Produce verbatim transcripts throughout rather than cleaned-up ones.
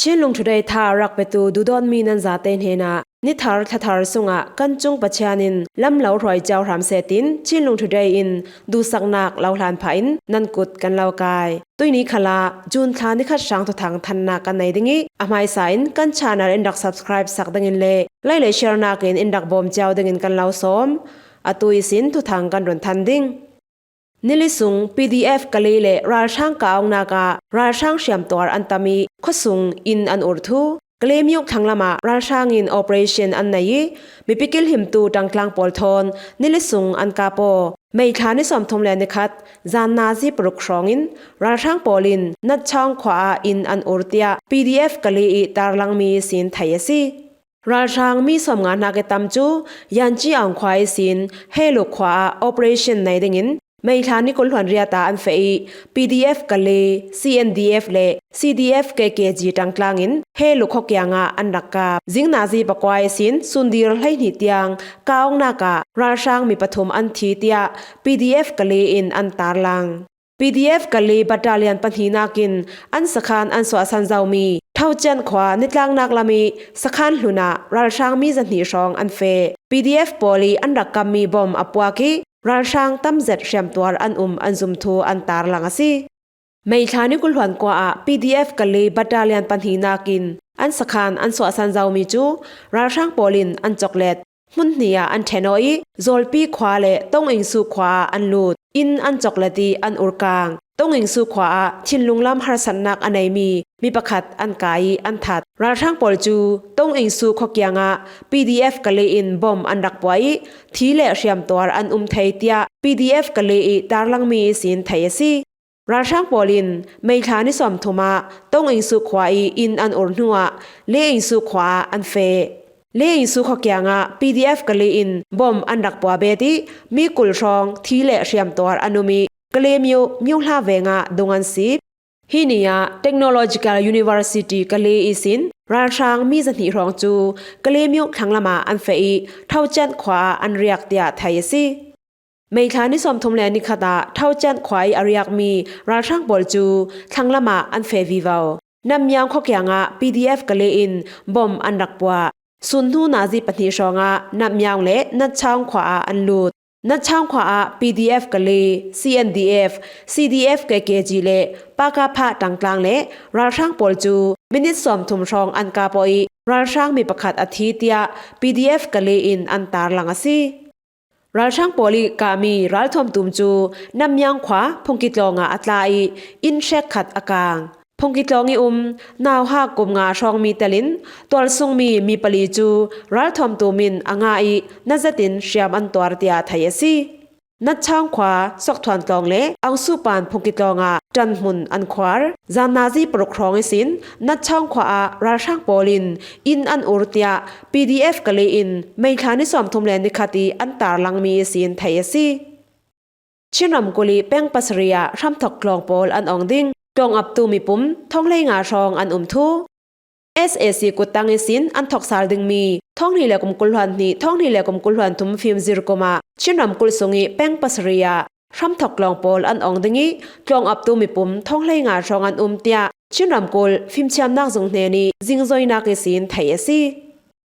Chinlung Today tha a rak petu duhdawtmi nan zate hnenah ni thar thla thar sungah kan cung Pathian in lam lo hruai cio hram seh tin Chinlung Today in duhsaknak lo hlan phah in nan kut kan lo kai. Tuihni khalah June thla ni khat hrang thuthang thannak kan nei ding ih, a hmaisa in kan channel in rak subscribe sak dingin le like le share nak in in rak bawm cio dingin kan lo sawm. Atu ihsin thuthang kan run than ding. Nili sung P D F Kale le ralhrang kah a awknak ah ralhrang hriamtuar an tam ih, khuasung inn an ur thu. Kale myuk thlanglam ah ralhrang in operation an nei ih, mipi kilhimtu ṭangtlang pawl thawn nili sung an kap aw. May thla ni sawmthum le ni khat zan nazi paruk hrawng in ralhrang pawl in Natchawng khua ah inn an ur, tiah P D F Kale ih tarlangmi ihsin thei a si. Ralhrang mi sawmnga hnak ih tam cu Yanci Aung khua ihsin Heluk khua ah operation nei dingin May thla ni kul hluan riat ah an feh ih, P D F Kale, C N D F le C D F K K G ṭangtlang in Heluk khua kiangah an rak kap. Zing nazi pakua ihsin sundir hleihnih tiang kah a awknak ah ralhrang mi pathum an thi, tiah P D F Kale in an tarlang. P D F Kale battalion pahnih nakin an sakhan an suahsan zomi Thocian khua nitlangnak lam ih sakhan hlun ah ralhrang mi zahnih hrawng an feh. P D F pawl ih an rak kammi bom a puak ih, ralhrang tamzet hriamtuar an um an zum thu an tarlang a si. May thla ni kul hluan kua ah P D F Kale battalion pahnih nakin an sakhan an suahsan zomi cu ralhrang pawl in an coklet. Hmun hnih ah an ṭhen aw ih, Zawlpi khua le Tong Ingsu khua ah an lut. Inn an coklet ih an ur kang. Tong Ingsu khua ah thinlung lam harsatnak a neimi mi pakhat an kai ih an that. Ralhrang pawl cu Tong Ingsu khua kiangah P D F Kale in bom an rak puah ih, thi le hriamtuar an um thei, tiah P D F Kale ih tarlangmi ihsin thei a si. Ralhrang pawl in May thla ni sawmthum ah Tong Ingsu khua ih inn an ur hnuah Le Ingsu khua ah an feh. Le Ingsu khua kiangah P D F Kale in bom an rak puah bet ih, mi kul hrawng thi le hriamtuar an um ih, Kale myuk Myohla veng ah dung an sip. Hi ni ah Technological University Kale ihsin ralhrang mi zahnih hrawng cu Kale myuk thlanglam ah an feh ih, Thocian khua ah an riak, tiah thei a si. May thla ni sawmthum le ni khat ah Thocian khua ih a riakmi ralhrang pawl cu thlanglam ah an feh vivo. Namyang khua kiangah P D F Kale in bom an rak puah. Sun hnu nazi pahnih hrawngah Namyang le Natchawng khua ah an lut. Natchawng khua ah P D F Kale, C N D F, C D F K K G le Pakapha ṭangtlang le ralhrang pawl cu minit sawmthum hrawng an kap aw ih, ralhrang mi pakhat a thi, tiah P D F Kale in an tarlang a si. Ralhrang pawl ih kahmi ralthuam tum cu Namyang khua Phungki tlawng ah a tla ih, inn hrekkhat a kang. Phungki tlawng ih um nauhak kum nga hrawngmi telin tualsungmi mi pali cu ralthuam tum in a ngah ih, na zetin hriam an tuar, tiah thei a si. Natchawng khua Sokthuan tlawng le Aungsupan Phungki tlawng ah ṭanhmun an khuar. Zan nazi paruk hrawng ihsin Natchawng khua ah ralhrang pawl in inn an ur, tiah P D F Kale in May thla ni sawmthum le ni khat ih an tarlangmi ihsin thei a si. Chin ramkulh ih peng pasarih ah hramthok tlawng pawl an ong ding. Tlawng aptu mipum thawng hleinga hrawng an um thu. S A C kuttang ihsin an thok sal dingmi thawng hnih le kum kul hluan hnih, thawng hnih le kum kul hluan thum fimzir kum ah Chin ramkulh sung ih peng pasarih ah hramthok tlawng pawl an ong ding ih, tlawng aptu mipum thawng hleinga hrawng an um, tiah Chin ramkulh fimthiamnak zung hnen ih zingzoinak ihsin thei a si.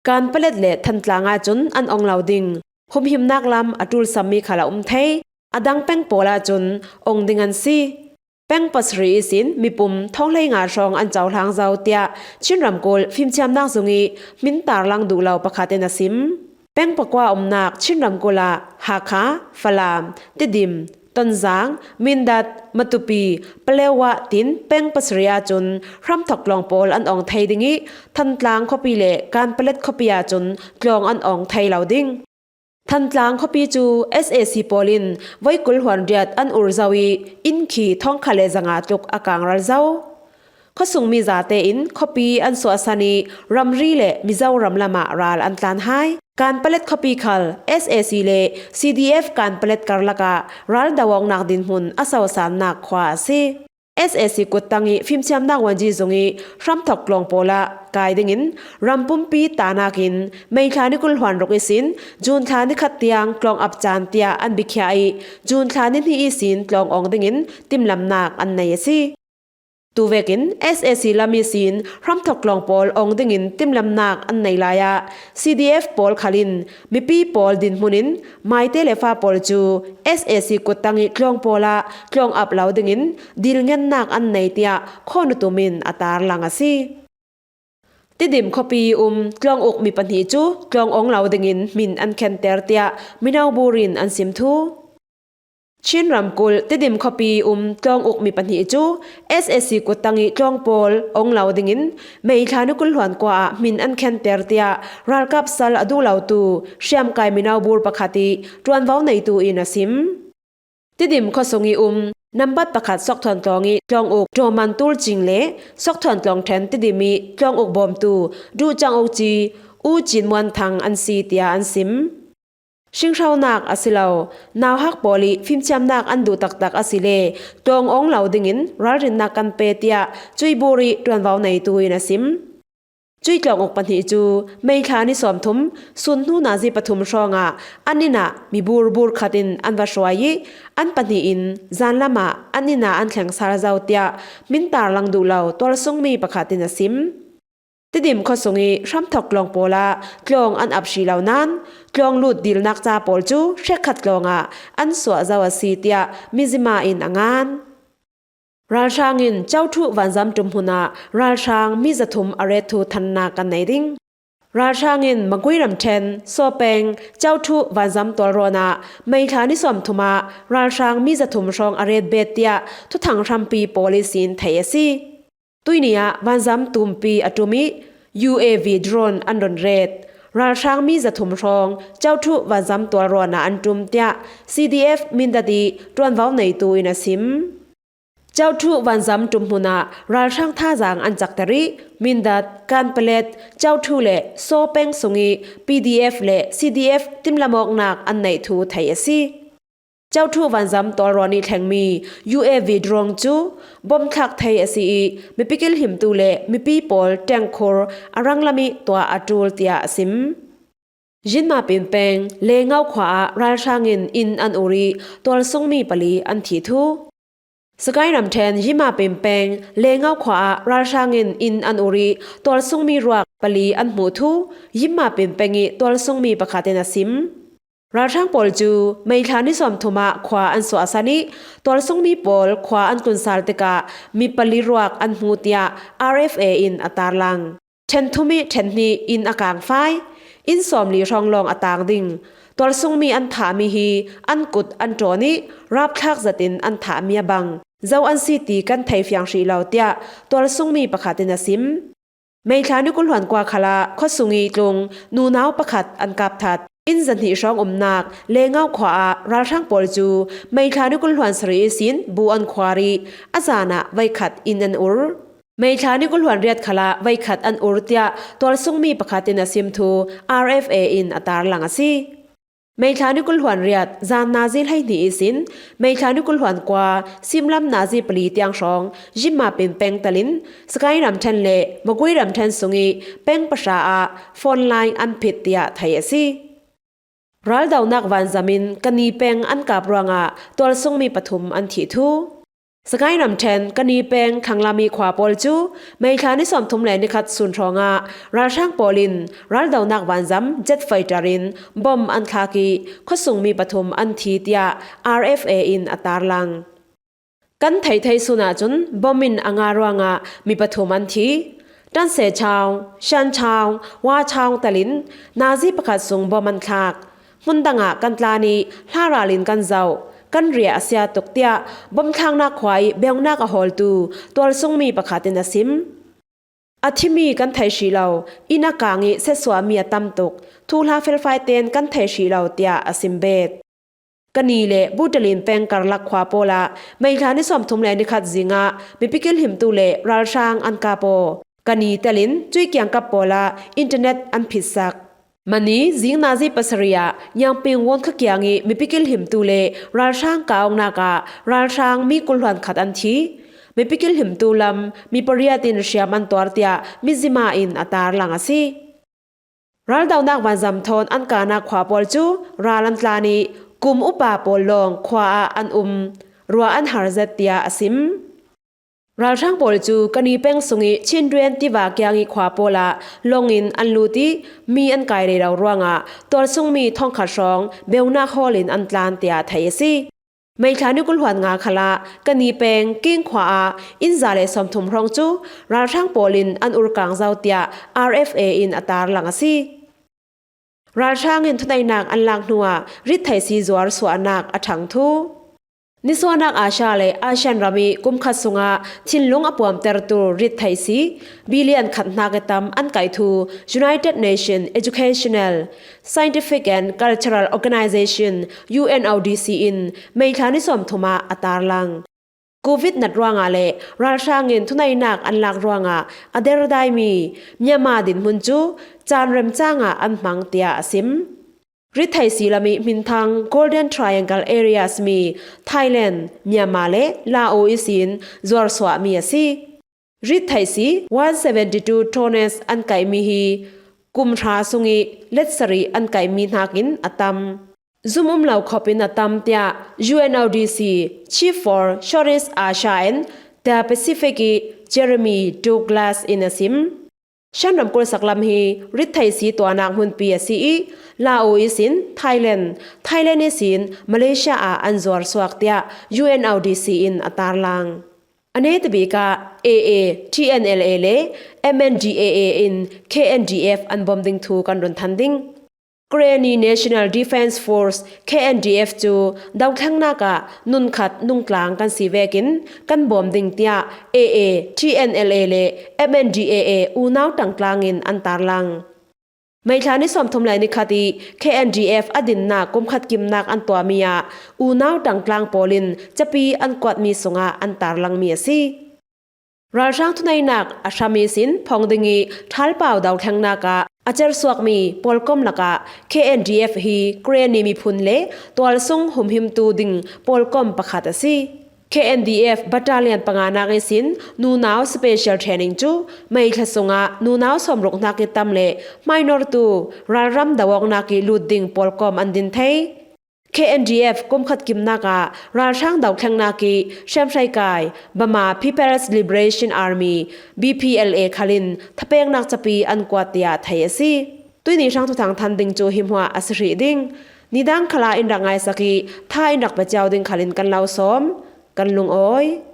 Kanpalet le Thantlang ahcun an ong lo ding. Humhimnak lam a ṭulsammi khal a um thei. A dang peng pawl ahcun ong ding an si. Peng pasarih ihsin mipum thawng hleinga hrawng an cohlang zo, tiah Chin ramkulh fimthiamnak zung ih hmin tarlang duh lo pakhat in a sim. Peng pakua umnak Chin ramkulh ah Hakha, Falam, Tidim, Tonzang, Mindat, Matupi, Paletwa tin peng pasarih ahcun hramthok tlawng pawl an ong thei ding ih, Thantlang khuapi le Kanpalet khuapi ahcun tlawng an ong thei lo ding. Thantlang khuapi cu S A C pawl in voi kul hluan riat an ur zo ih, inn khi thawngkhat le zanga tluk a kang ral zo. Khuasungmi zate in khuapi an suahsan ih, ramri le Mizoram lamah ral an tlan hai. Kanpalet khuapi khal S A C le C D F Kanpalet karlak ah ral do awknak dinhmun a sosannak khua a si. S A C kuttang ih fimthiamnak wanji zung ih hramthok tlawng pawl ah kai dingin rampumpi tahnak in May thla ni kul hluan ruk ihsin June thla ni khat tiang tlawng ap caan tiah an biakhiah ih, June thla ni hnih ihsin tlawng ong dingin timlamnak an nei a si. Tuvekin S A C lam ihsin hramthawk tlawng pawl ong dingin timlamnak an nei lai ah C D F pawl khalin mipi pawl dinhmun in Maite le fa pawl cu S A C kuttang ih tlawng pawl ah tlawng ap lo dingin dilngennak an nei tiah Khaw Nu Tum in a tarlang a si. Tidim khuapi um tlawng uk mi pahnih cu tlawng ong lo dingin hmin an khenter tiah mino bur in an sim thu. Chin ramkulh Tidim khuapi um tlawng uk mi pahnih cu S A C kuttang ih tlawng pawl ong lo dingin May thla ni kul hluan kua ah hmin an khenter tiah ralkap sal a duh lotu hriamkai mino bur pakhat ih ṭuanvo neitu in a sim. Tidim khuasung ih um nambat pakhat Sawkthuan tlawng ih tlawng uk Ṭawman Tulcing le Sawkthuan tlawng ṭhen Tidim ih tlawng uk bawmtu Duhcang Ukci U Cin Muan Thang an si tiah an sim. Hringhronak a si lo, nauhak pawl ih fimthiamnak an duh taktak a si le tlawng ong lo dingin ralrinnak kan pe tiah cuih bur ih ṭuanvo neitu in a sim. Cuih tlawng uk pahnih cu May thla ni sawmthum sun hnu nazi pathum hrawngah an inn ah mi burbur khat in an va hruai ih an pahnih in zanlam ah an inn ah an thleng sal zo tiah hmin tarlang duh lo tualsungmi pakhat in a sim. Tidim khuasung ih hramthawk tlawng pawl ah tlawng an ap hrih lo nain tlawng lut dilnak ca pawl cu hrekkhat tlawng ah an suah zo a si tiah Mizzima in a ngan. Ralhrang in Cauṭhu vanzam ṭum hmun ah ralhrang mi zathum a ret thu thannak kan nei ding. Ralhrang in Magui ramṭhen Sawpeng Cauṭhu vanzam tualrawn ah May thla ni sawmthum ah ralhrang mi zathum hrawng a ret bet tiah thuthang hrampi pawl ihsin theih a si. Tuihni ah vanzam tumpi a ṭum ih U A V drone an run ret. Ralhrang mi zathum hrawng Cauṭhu vanzam tualrawn ah an ṭum tiah C D F Mindat ih ṭuanvo neitu in a sim. Cauṭhu vanzam ṭum hmun ah ralhrang thazaang an cakter ih Mindat, Kanpalet, Cauṭhu le Sawpeng sung ih P D F le C D F timlam awknak an neih thu theih a si. Cauṭhu vanzam tualrawn ih thlengmi U A V drone cu bom thlak thei a si ih mipi kilhimtu le mipi pawl ṭengkhur a ranglam ih tuah a ṭul tiah a sim. Yinmapin peng Lengau khua ah ralhrang in inn an ur ih tualsungmi pali an thi thu. Sagaing ramṭhen Yinmapin peng Lengau khua ah ralhrang in inn an ur ih tualsungmi ruak pali an hmuh thu Yinmapin peng ih tualsungmi pakhat in a sim. Ralhrang pawl cu May thla ni sawmthum ah khua an suahsan ih tualsungmi pawl khua an tlunsal tikah mi pali ruak an hmu tiah R F A in a tarlang. Ṭhen thum ih ṭhen hnih inn a kangfai, inn sawmli hrawng lawng a tang ding. Tualsungmi an thahmi hi an kut an ṭawn ih rapthlak zetin an thahmi a bang zo an si ti kan thei fiang hrih lo tiah tualsungmi pakhat in a sim. May thla ni kul hluan kua khalah khuasung ih tlung nunau pakhat an kap that. Inn zahnih hrawng umnak Lengau khua ah ralhrang pawl cu May thla ni kul hluan sarih ihsin bu an khuar ih a zan ah veikhat inn an ur. May thla ni kul hluan riat khalah veikhat an ur tiah tualsungmi pakhat in a sim thu R F A in a tarlang a si. May thla ni kul hluan riat zan nazi hleihnih ihsin May thla ni kul hluan kua simlam nazi pali tiang hrawng Yinmapin peng telin Sagaing ramṭhen le Magui ramṭhen sungih peng pahra ah phone line an phit tiah theih a si. Raldonak vanzam in Kani peng an kap ruangah tualsungmi pathum an thih thu. Sagaing ramṭhen Kani peng thlanglam ih khua pawl cu May thla ni sawmthum le nikhat sun hrawngah ralhrang pawl in raldonak vanzam jet fighter in bom an thlak ih khuasungmi pathum an thi tiah R F A in a tarlang. Kan theihtheih sun ahcun bom in a nga ruangah mi pathum an thi. Ṭanse Chaung, Shan Chaung, Wa Chaung telin nazi pakhat sung bom an thlak. Hmun dangah kan tlan ih hla ral in kan zoh, kan riah a sia tuk tiah bomthlaknak khua ih biangnak a hawltu tualsungmi pakhat in a sim. A thimi kan thei hrih lo, inn a kang ih setsuahmi a tam tuk, thuhla felfai tein kan thei hrih lo tiah a sim bet. Kani le Butalin peng karlak khua pawl ah May thla ni sawmthum le nikhat zingah mipi kilhimtu le ralhrang an kap aw. Kani telin cuih kiangkap pawl ah internet an phitsak. Mani zing nazi pasarih ah Nyangping Won khua kiang ih mipi kilhimtu le ralhrang kah awknak ah ralhrang mi kul hluan khat an thi. Mipi kilhimtu lam mi pariat in hriam an tuar tiah Mizzima in a tarlang a si. Raldonak vanzam thawn an kahnak khua pawl cu ral an tlan ih kum upa pawl lawng khua ah an um, rua an har zet tiah a sim. Ralhrang pawl cu Kani peng sungih Chindwin tiva kiangih khua pawlah lawngin an lut ih mi an kai rero ruangah tualsungmi thongkhat hrawng beunak hawlin an tlan, tiah theih a si. Meithla ni kul hluan nga khalah Kani peng King khua ah inn za le sawmthum hrawng cu ralhrang pawl in an urkang zo, tiah R F A in a tarlang a si. Ralhrang in thuneihnak an lak hnuah rittheihsi zuar suahnak a ṭhang thu. Nisuahnak Asia le Asian ram ih kum khat sungah thinlung a puamtertu rittheihsi billion khat hnak ih tam an kaih thu United Nations Educational, Scientific and Cultural Organization, U N O D C, in Meithla ni sawmthum ah a tarlang. Covid nat ruangah le ralhrang in thuneihnak an lak ruangah a derdaimi Myanmar dinhmun cu caan remcang ah an hmang, tiah a sim. Rittheihsi lam ih hminthang Golden Triangle areas mi Thailand, Myanmar le Laos ihsin zuarsuahmi a si. Rittheihsi one seventy two tonnes an kaihmi hi kum hra sungih let sarih an kaihmi hnakin a tam. Zum um lo khop in a tam, tiah U N O D C Chief for Southeast Asia and the Pacific ih Jeremy Douglas in a sim. Shan ramkulh sak lam hi rittheihsi tuahnak hmunpi a si ih Laos ihsin Thailand, Thailand ihsin Malaysia ah an zuarsuak, tiah U N O D C in a tarlang. A netabik ah A A, T N L A le M N D A A in K N D F an bawm ding thu kan run than ding. Karenni National Defence Force, K N D F, cu dothlengnak ah nunkhat nungtlang kan si vekin kan bawm ding, tiah A A, T N L A le M N D A A unau ṭangtlang in an tarlang. Meithla ni sawmthum le ni khat ih K N D F a dinnak kum khat kimnak an tuahmi ah unau ṭangtlang pawl in capi an kuatmi sungah an tarlangmi a si. Ralhrang thuneihnak a hram ihsin phong ding ih ṭhalpau dothlengnak ah a cersuakmi pawlkom lakah K N D F hi Karenni miphun le tualsung humhimtu ding pawlkom pakhat a si. K N D F Battalion panganak ihsin nunau special training cu May thla sungah nunau sawmruk hnak ih tam le hmainortu ralram do awknak ih lut ding pawlkom an din thei. K N D F kum khat kimnak ah ralhrang dothlengnak ih hriamhrei kai Burma People's Liberation Army, B P L A, khal in thapeknak capi an kuat, tiah theih a si. Tuihni hrang thuthang than ding cu hi hmuah a si hrih ding. Nidang khalah in rak ngaisak ih tha in rak pe cio ding khal in kan lo sawm. Kan lungawi.